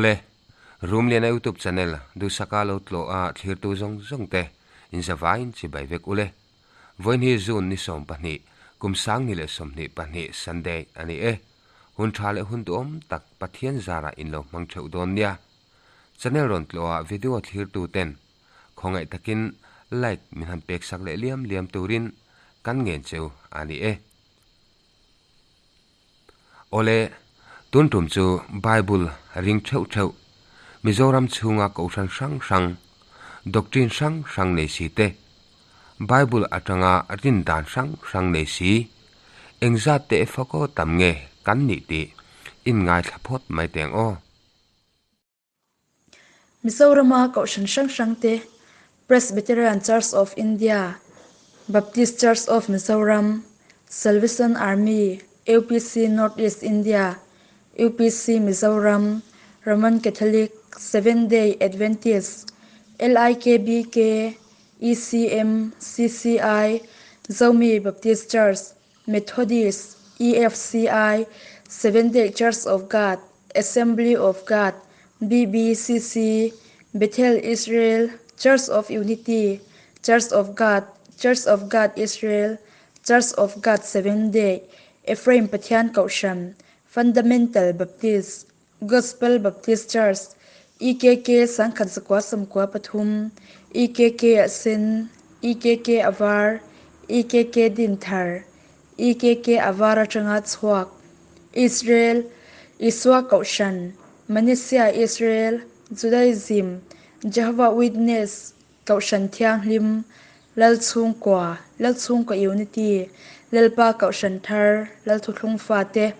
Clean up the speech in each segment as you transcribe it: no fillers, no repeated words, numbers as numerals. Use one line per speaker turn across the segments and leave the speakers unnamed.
Awle, Rumliana YouTube channel Duhsaka lo tlawh a thlirtu zawng zawng te inzavaiin chibai vek ule. Vawiin hi June ni 12, kum 2022 Sunday a ni e. Hun tha leh hun duhawm tak Pathian zarah in lo hmang theuh dawn nia. Channel rawn tlawh a video thlirtu ten khawngaih takin like min han pek sak leh liam liam turin kan ngen cheu a ni e. Awle, tun tum chu Bible ring theuh theuh, Mizoram chhunga kohhran hrang hrang, doctrine hrang hrang nei si te, Bible atanga rin dan hrang hrang nei si, engzat teh fakaw tam nge kan nih tih in ngaithla phawt mai teng aw.
Mizorama Kohhran hrang hrang te, Presbyterian Church of India, Baptist Church of Mizoram, Salvation Army, UPC North East India, UPC Mizoram, Roman Catholic, Seventh Day Adventist, LIKBK, ECM, CCI, Zomi Baptist Church, Methodist, EFCI, Seventh Day Church of God, Assembly of God, BBCC, Bethel Israel, Church of Unity, Church of God, Church of God Israel, Church of God Seventh Day, Ephraim Pathian Kohhran, Fundamental Baptist, Gospel Baptist Church, EKK 1993, EKK a sen, EKK a var, EKK Dinthar, EKK a var atanga chhuak, Israel, Isua Kohhran, Manesia Israel, Judaism, Jehovah Witness, Kohhran Thianghlim, Lalchhungkua, Lalchhungkua Unity, Lalpa Kohhran Thar, Lalthuthlung Fate,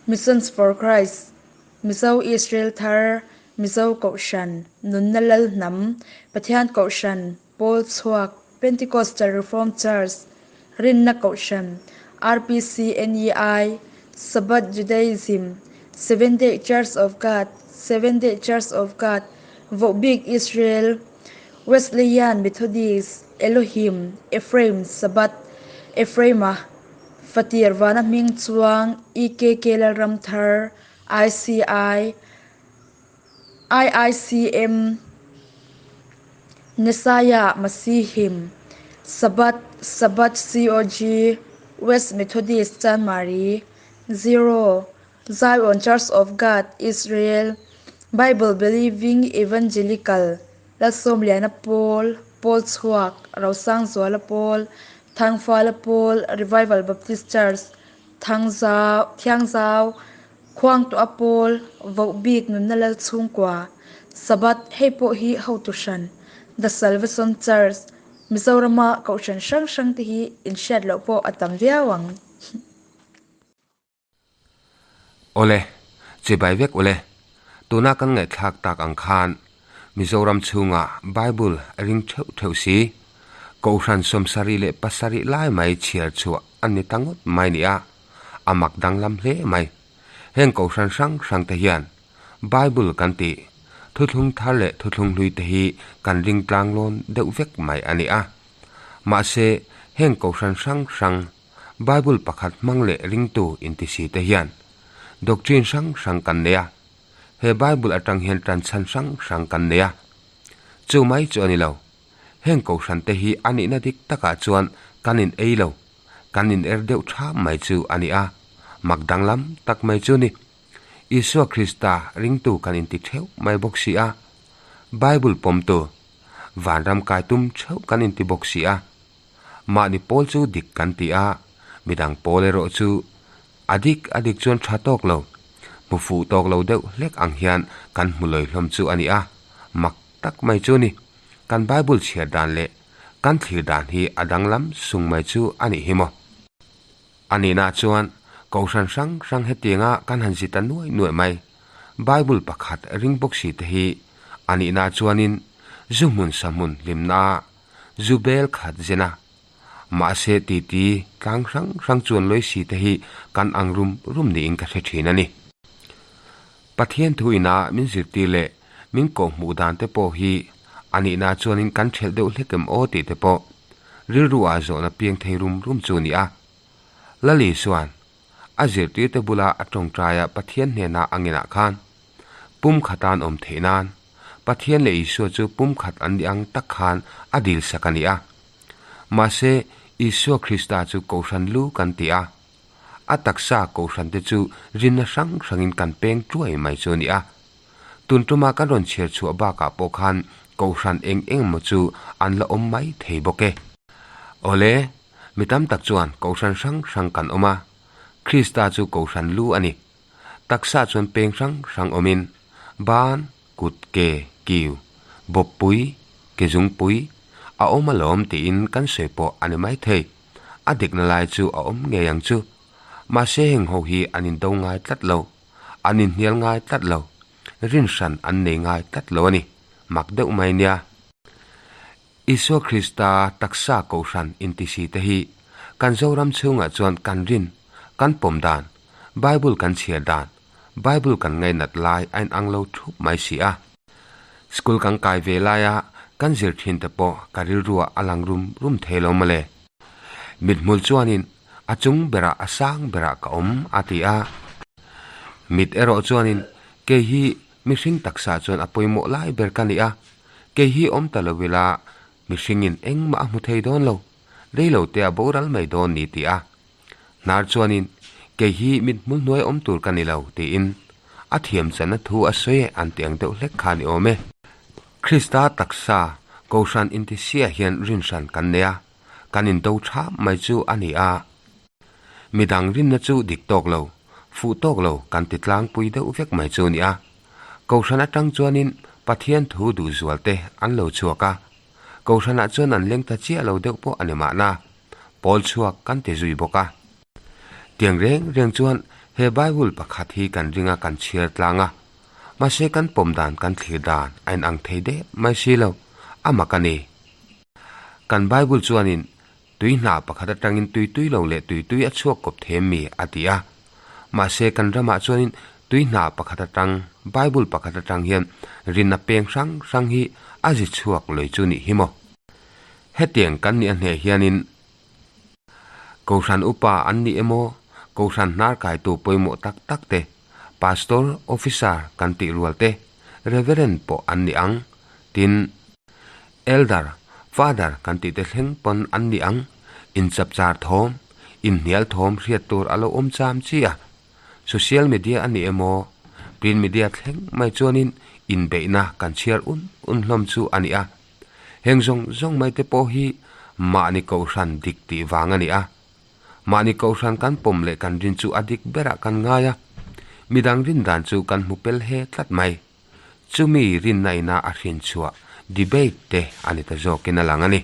Missions for Christ, Mizo Israel Thar, Mizo Kohhran, Nunna Lalhnam, Pathian Kohhran, Pawl Chhuak, Pentecostal Reformed Church, Rinna Kohhran, RPCNEI, Sabbath Judaism, Seventh Day Church of God, Seventh Day Church of God, Vohbik Israel, Wesleyan Methodist, Elohim, Ephraim Sabbath, Ephraima, Fatir Vana hming chuang, EKK Lalramthar, ICI, IICM, Messiah Masihim, Sabbath, Sabbath COG, West Methodist Chanmari, Zero, Zion Church of God, Israel, Bible Believing Evangelical, Lalsawmliana Pawl, Pawl Chhuak, Rosangzuala Pawl, Thangfala Pawl, Revival Baptist Church, Thangzau, Thiangzau, Khuangtuah Pawl, Vohbik Nunna Lalchhungkua, Sabbath hei pawh hi hotu hran, The Salvation Church, Mizorama Kohhran hrang hrang te hi inhriat loh pawh a tam viau ang.
Awle, chibai vek ule. Tuna kan ngaihthlak tak ang khan Mizoram chhunga Bible ring theuh theuh si, Kohhran 77 lai mai chhiar chhuah a ni ta ngawt mai nia, a mak danglam hle mai. Heng Kohhran hrang hrang te hian Bible kan tih, thuthlung thar leh thuthlung hlui te hi kan ring tlang lawn deuh vek mai a ni a. Mahse, heng Kohhran hrang hrang Bible pakhat hmang leh ringtu intisi te hian doctrine hrang hrang kan nei a, he Bible atang hian tanchhan hrang hrang kan nei a. Chu mai chu a ni lo. Heng kohhran te hi a nihna dik takah chuan kan in ei lo, kan in er deuh tha mai chu a ni a, mak danglam tak mai chu ni. Isua Krista ringtu kan inti theuh mai bawk si a, Bible pawmtu, vanram kai tum theuh kan inti bawk si a. Mahni pawl chu dik kan ti a, midang pawl erawh chu a dik a dik chuan tha tawk lo, hmu fuh tawk lo deuh hlek ang hian kan hmu lawi hlawm chu a ni a, mak tak mai chu ni. Kan Bible chhiar dan leh kan thlir dan hi a danglam sung mai chu a nih hi maw? A nihna chuan Kohhran hrang hrang hetianga kan han zit ta nuai nuai mai. Bible pakhat ring bawk si te hi a nihna chuanin zu hmun sa hmun hlimna ah zu bel khat zen a. Mahse titi tlang hrang hrang chuan lawi si te hi kan ang rum rum niin ka hre thin a ni. Pathian thu ina min zirtir leh min kawhhmuh dan te pawh hi a nihna chuanin kan thelh deuh hlek em aw tih te pawh rilru ah zawhna piang thei rum rum chu a ni a. Lali chuan a zirtirte bula a tawngtaia Pathian hnena a ngenah khan, Pumkhata an awm theih nan Pathian leh Isua chu pumkhat an nih ang tak khan a dilsak a ni a. Mahse, Isua Krista chu Kohhran lu kan ti a. A taksa Kohhrante chu rinna hrang hrangin kan peng tuai mai chu a ni a. Tun tuma kan rawn chhiar chhuah bakah pawh khan Kohhran eng eng emaw chu an la awm mai thei bawk e. Awle, mi tam tak chuan Kohhran hrang hrang kan awm a, Krista chu Kohhran lu a ni. Taksa chuan peng hrang hrang awmin ban, kut, ke, kiu, bawppui, ke zungpui a awm alawm tiin kan sawi pawh a ni maithei. A dikna lai chu a awm ngei ang chu. Mahse heng ho hi an indo ngai tlat lo, an inhnial ngai tlat lo, rinhran an nei ngai tlat lo a ni, mak deuh mai nia. Isua Krista taksa kohhran intisi te hi kan Zoram chhungah chuan kan rin, kan pawm dan, Bible kan chhiar dan, Bible kan ngainat lai a inang lo thup mai si a. School kan kai ve laia kan zir thin te pawh ka rilruah a lang rum rum thei lo mawle. Mithmul chuanin a chung berah a sang berah ka awm a ti a. Mit erawh chuanin kei hi mihring taksa chuan a pawimawh lai ber ka ni a, kei hi awm ta lo ila mihringin engmah a hmu thei dawn lo, reilo te a boral mai dawn ni ti a. Hnar chuanin, Kei hi mit hmul hnuai awm tur ka ni lo, tiin a thiam channa thu a sawi e an ti ang deuh hlek kha ni awm e. Krista taksa Kohhran intisia hian rinhran kan nei a, kan indo tha mai chu a ni a. Midang rinna chu dik tawk lo, fuh tawk lo kan ti tlangpui deuh vek mai chu a ni a. Kohhran atang chuanin Pathian thu duhzual te an lo chhuak a, Kohhranah chuan an leng ta chiah lo deuh pawh a ni mahna, pawl chhuak kan ti zui bawk a. Tiang reng reng chuan he Bible pakhat hi kan ringa kan chhiar tlang a, mahse kan pawm dan kan thlir dan a inang thei deuh mai si lo, a mak a ni. Kan Bible chuanin tui hna pakhat atangin tui tui lo leh tui tui a chhuak kawp them mi a ti a, mahse kan ramah chuanin tui hna pakhat atang Bible pakhat atang hian rinna peng hrang hrang hi a zi chhuak loi chu nih hi maw. Hetiang kan nih a hneh hianin Kohhran upa an nih emaw, Kohhran hnar kaitu pawimawh tak tak te, Pastor, Officer kan tih rual te, Reverend pawh an ni ang, tin, Elder, Father kan tih te thleng pawn an ni ang, inchapchar thawm, inhnial thawm hriat tur a lo awm cham chi a. Social media a ni emaw, print media thleng mai chuanin inbeihna kan chhiar un un hlawm chu a ni a. Heng zawng zawng mai te pawh hi mahni kohhran dik tih vang a ni a. Mahni kohhran kan pawm leh kan rin chu a dik berah kan ngai a, midang rin dan chu kan hmu pel he tlat mai. Chumi rinna ina a hrin chhuah debate te a ni ta zawkin a lang a ni.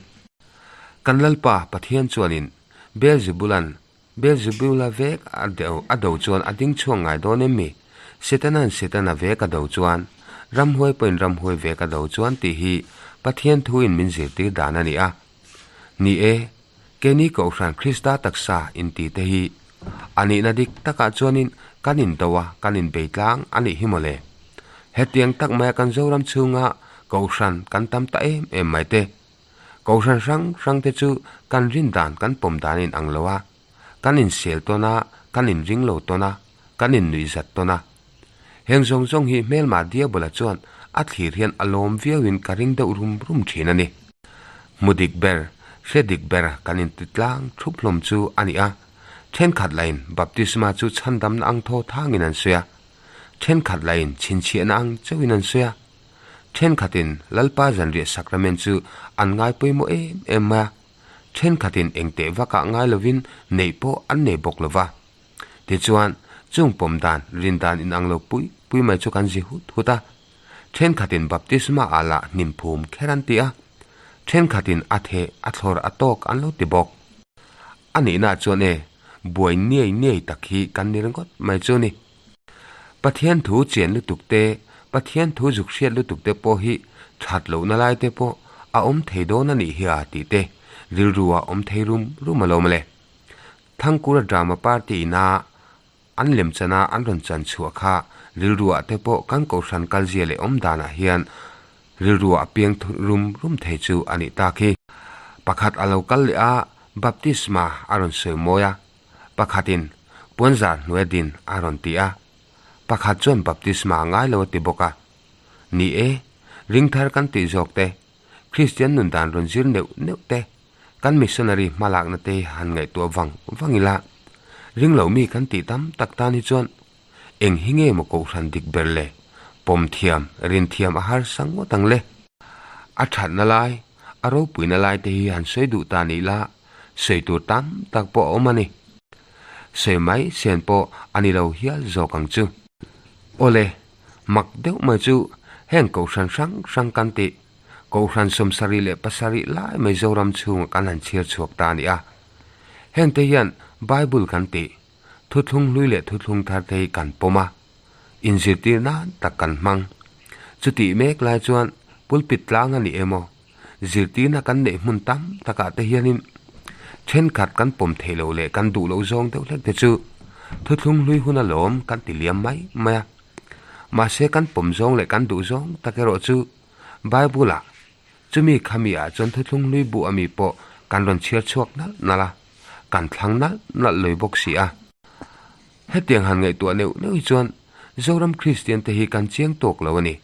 Kan Lalpa Pathian chuanin Beelzebulan Beelzebula vek a deuh a do chuan a ding chhuak ngai dawn em mi? Setanan Setana vek a do chuan, ramhuai pawhin ramhuai vek a do chuan tih hi Pathian thuin min zirtir dan a ni a. Ni e, keini Kohhran Krista taksa inti te hi a nihna dik takah chuanin kan indo a, kan inbei tlang a nih hi mawle. Hetiang tak maia kan Zoram chhunga Kohhran kan tam ta em em mai te, Kohhran hrang hrang te chu kan rin dan kan pawm dan in ang lo a, kan insel tawn a, kan inring lo tawn a, kan innuihzat tawn a. Heng zawng zawng hi hmelmah Diabola chuan a thlir hian a lawm viauin ka ring deuh rum rum thin a ni. Hmu dik ber, hre dik ber kan inti tlang thup hlawm chu a ni a, thenkhat lahin baptisma chu chhandamna ang thaw thangin an sawi a, thenkhat lahin chhinchhiahna ang chauhin an sawi a. Thenkhatin Lalpa zanriah sacrament chu an ngai pawimawh em em mai a, thenkhatin engteh vakah ngai lovin neih pawh an nei bawk lo va. Tichuan, chung pawm dan, rin dan inang lo pui pui mai chu kan zi hut hut a. Thenkhatin baptisma ah lah hnim phum kher an ti a, thenkhatin a theh, a thlawr a tawk an lo ti bawk. A nihna chuan e, buai niai niai tak hi kan ni ringawt mai chu ni. Pathian thu chian lutuk te, Pathian thu zuk hriat lutuk te pawh hi that lohna lai te pawh a awm thei dawn a nih hi a tih te rilru ah awm thei rum rum alawm le. Thangkura drama party ina an lemchana an rawn chan chhuah kha rilru ah te pawh kan kohhran kalzia leh awm danah hian rilru ah piang rum rum thei chu a nih tak hi. Pakhat a lo kal leh a, baptisma a rawn sawi mawi a. Pakhatin, Puanzar hnuai din a rawn ti a. Pakhat chuan baptisma a ngai lo a ti bawk a. Ni e, ringthar kan tih zawk te, Kristian nun dan rawn zir neuh neuh te, kan missionary hmalakna te hi han ngaihtuah vang vang ila, ring lo mi kan tih tam tak tan hi chuan eng hi nge maw kohhran dik ber le, pawm thiam, rin thiam a harsa ngawt ang le. A thatna lai, a ropuina lai te hi han sawi duh ta nih la, sawi tur tam tak pawh a awm a ni. Sawi mai sen pawh a ni lo hial zawk ang chu. Awle, mak deuh mai chu heng kohhran hrang hrang kan tih, kohhran 77 lai mai Zoram chhunga kan han chhiar chhuak ta a ni a. Hengte hian Bible kan tih, thuthlung hlui leh thuthlung thar te hi kan pawm a, inzirtir nan tak kan hmang. Chutih mek lai chuan pulpit tlang a ni emaw, zirtirna kan neih hmun tam takah te hianin thenkhat kan pawm theih loh leh kan duh loh zawng deuh hlek te chu thuthlung hlui hun alawm kan ti liam mai mai a. Mahse kan pawm zawng leh kan duh zawng tak erawh chu Bible-ah chumi khami ah chuan thuthlung hlui bu ami pawh kan rawn chhiar chhuak nalh nalh a, kan thlang nalh nalh lui bawk si a. Hetiang han ngaihtuah neuh neuh hi chuan Zoram Kristian te hi kan chiang tawk lo a ni.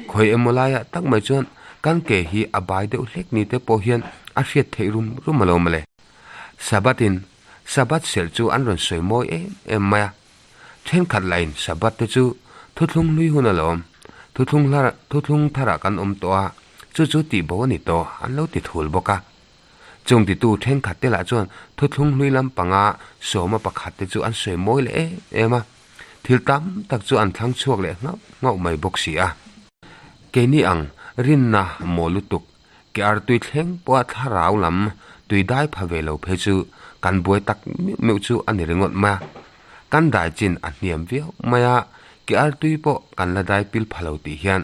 Khawi emaw laiah tak mai chuan kan ke hi a bai deuh hlek ni te pawh hian a hriat theih rum rum a lo mawle. Sabbath in Sabbath serh chu an rawn sawi mawi em em mai a. Thenkhat lahin Sabbath te chu thuthlung hlui hun alawm, thuthlung hlar thuthlung tharah kan awm tawh a, chu chu tih bo a ni tawh an lo ti thul bawk a. Chung titu thenkhat te lah chuan thuthlung hlui lampanga sawma pakhat te chu an sawi mawi leh em em a, thil tam tak chu an thlang chhuak leh nghauh nghauh mai bawk si a. Keini ang rinna maw lutuk ke artui thleng pawha thlarau lam tui dai pha ve lo phei chu kan buai tak meuh meuh chu a ni ringawt mai a, kan dai chin a hniam viau mai a, ke artui pawh kan la dai pil pha lo tih hian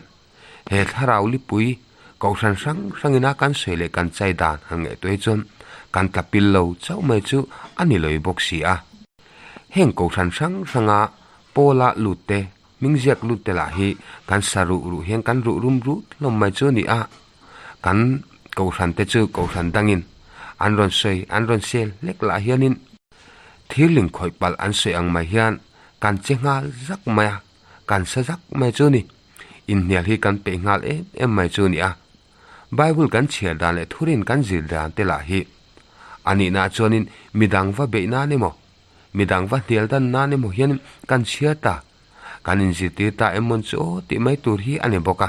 He thlarau lipui kohhran hrang hrangina kan sawi leh kan chai dan han ngaihtuah hi chuan kan tla pil lo chauh mai chu a ni lawih bawk si a. Heng kohhran hrang hranga Paula lut te, hmingziak lut te lah hi kan sa ruh ruh hian kan ruh rum rut hlawm mai chu a ni a. Kan kohhran te chu kohhran dangin an rawn sawi, an rawn sel hlek lah hianin thirling khawih palh an sawi ang mai hian kan che nghal zak mai a, kan sa zak mai chu a ni. Inhnial hi kan peih nghal em em mai chu a ni a. Bible kan chhiar dan leh thurin kan zir dan te lah hi a nihna chuanin midang va beih nan emaw, midang va hnial dan nan emaw hian kan chhiar ta, kan inzirtir ta em mawn chu aw tih mai tur hi a ni bawk a.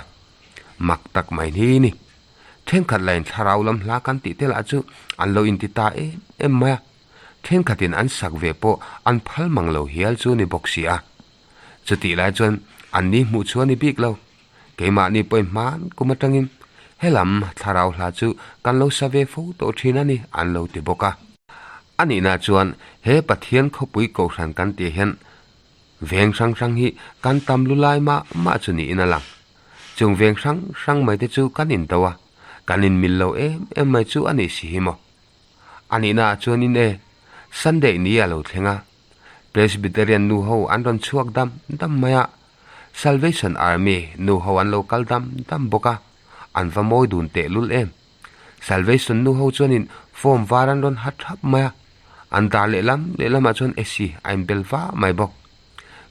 Mak tak mai ni ni. Thenkhat lain thlarau lam hla kan tih te lah chu an lo inti ta em em mai a. Thenkhatin an sak ve pawh an phal mang lo hial chu a ni bawk si a. Chutih lai chuan an ni hmuh chu a ni bik lo. Keimahni pawhin hman kum atangin helam thlarau hla chu kan lo sa ve fo tawh thin a ni an lo ti bawk a. A nihna chuan he Pathian khawpui kohhran kan tih hian veng hrang hrang hi kan tam lu lai mah mah chu niin a lang. Chung veng hrang hrang mai te chu kan indo a, kan inmil lo em em mai chu a nih si hi maw. A nihna ah chuanin e, Sunday ni a lo thleng a, Presbyterian nu ho an rawn chhuak dam dam mai a, Salvation Army nu ho an lo kal dam dam bawk a, an va mawi dun teh lul em. Salvation nu ho chuanin form var an rawn ha thap mai a, an dar lehlam lehlamah chuan AC a inbel va mai bawk.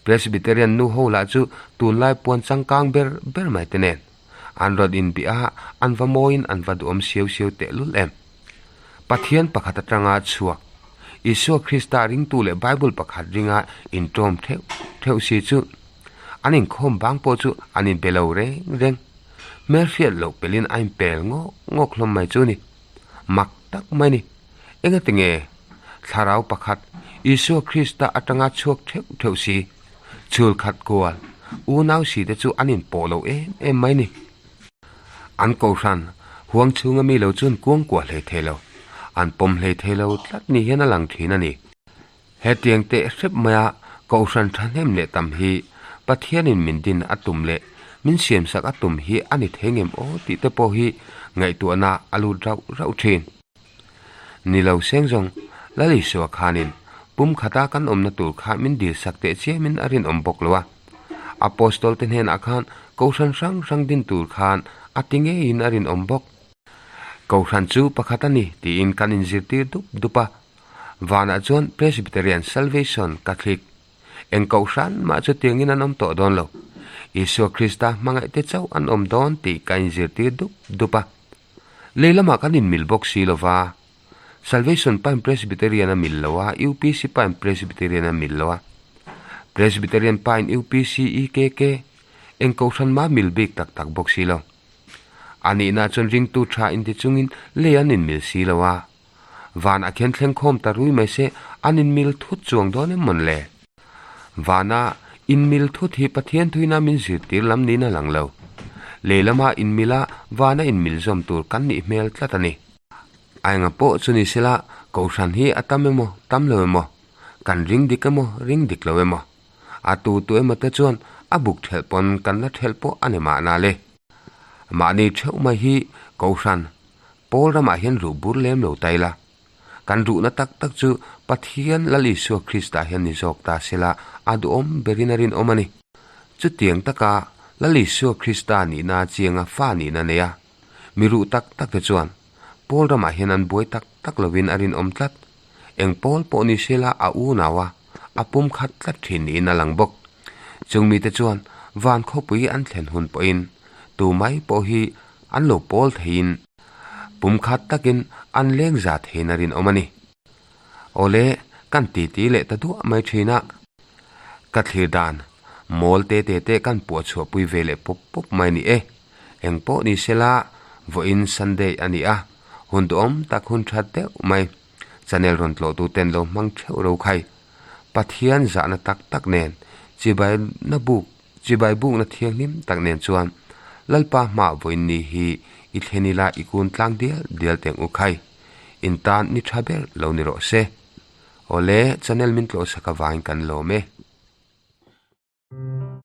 Presbyterian nu ho lah chu tunlai puan changkang ber ber mai te nen an rawn inbih a, an va mawiin an va duhawm siau siau teh lul em. Pathian pakhat atanga chhuak, Isua Krista ringtu leh Bible pakhat ringa intawm theuh theuh si chu an inkhawm bang pawh chu an inbe lo reng reng. Hmelhriat loh pelin a inpel ngawk ngawk hlawm mai chu ni. Mak tak mai ni. Engati nge Thlarau pakhat, Isua Krista atanga chhuak theuh theuh si, chhul khat kual, unau si te chu an inpawh lo em em mai ni. An kohhran huang chhunga mi lo chuan kuang kuah hlei thei lo, an pawm hlei thei lo tlat ni hian a lang thin a ni. Hetiang teh hrep maia kohhran thahnem leh tam hi Pathianin min din a tum leh min siamsak a tum hi a ni thei ngem aw tih te pawh hi ngaihtuahna a lut rauh rauh thin. Ni lo seng zawng, Lal Isua khanin pum khata kan awmna tur kha min dilsak teh chiamin a rinawm bawk lo a. Apostol te hnenah khan Kohhran hrang hrang din tur khan a ti ngeiin a rinawm bawk. Kohhran chu pakhat a ni tiin kan inzirtir dup dup a. Vanah chuan Presbyterian, Salvation, Catholic. Eng kohhran mah chutiangin an awm tawh dawn lo. Isua Krista hmangaih te chauh an awm dawn tih ka inzirtir dup dup a. Lei lamah kan inmil bawk si lo va, Salvation pain Presbyterian a mil lo a, UPC pain Presbyterian a mil lo a. Presbyterian pain UPC EKK eng kohhran mah mil bik tak tak bawk si lo. A nihna chuan ringtu tha inti chungin lei an inmil si lo a. Van a khian thleng khawm ta rui mai se an inmil thut chuang dawn em mawn le? Vana inmil thut hi Pathian thuina min zirtir lam niin a lang lo. Lei lama inmila vana inmil zawm tur kan nih hmel tlat a ni. A enga pawh chu ni sela Kohhran hi a tam emaw tam lo emaw, kan ring dik emaw ring dik lo emaw, a tu tu emaw te chuan a buk thelh pawn kan la thelh pawh a ni mahna le. Mahni theuh mai hi Kohhran Pawl ramah hian ruh bur lem lo ta ila, kan ruhna tak tak chu Pathian Lal Isua Krista hian ni zawk ta sela a duhawm berin a rinawm a ni. Chutiang taka Lal Isua Krista nihna chianga fa nihna nei a, mi ruh tak tak te chuan Pawl ramah hian an buai tak tak lovin a rinawm tlat. Eng pawl pawh ni sela a unau a, a pum khat tlat thin niin a lang bawk. Chung mite chuan van khawpui an thlen hun pawhin tu mai pawh hi an lo pawl theiin pum khat takin an leng za theiin a rinawm a ni. Awle, kan titi leh ta duah mai thin a. Ka thlir dan mawl te te te kan puah chhuahpui ve leh pawp pawp mai ni e. Eng pawh ni sela vawiin Sunday a ni a, hun duhawm tak hun that deuh mai. Channel rawn tlawhtu ten lo hmang theuh ro khai. Pathian zahna tak tak nen, chibai na buk, chibai bukna thianghlim tak nen chuan Lalpa hmah vawiin ni hi i thlen ila i kun tlang dial dial teng u khai. In tan ni tha ber lo ni rawh se. Awle, channel min tlawhsak avangin kan lawm e.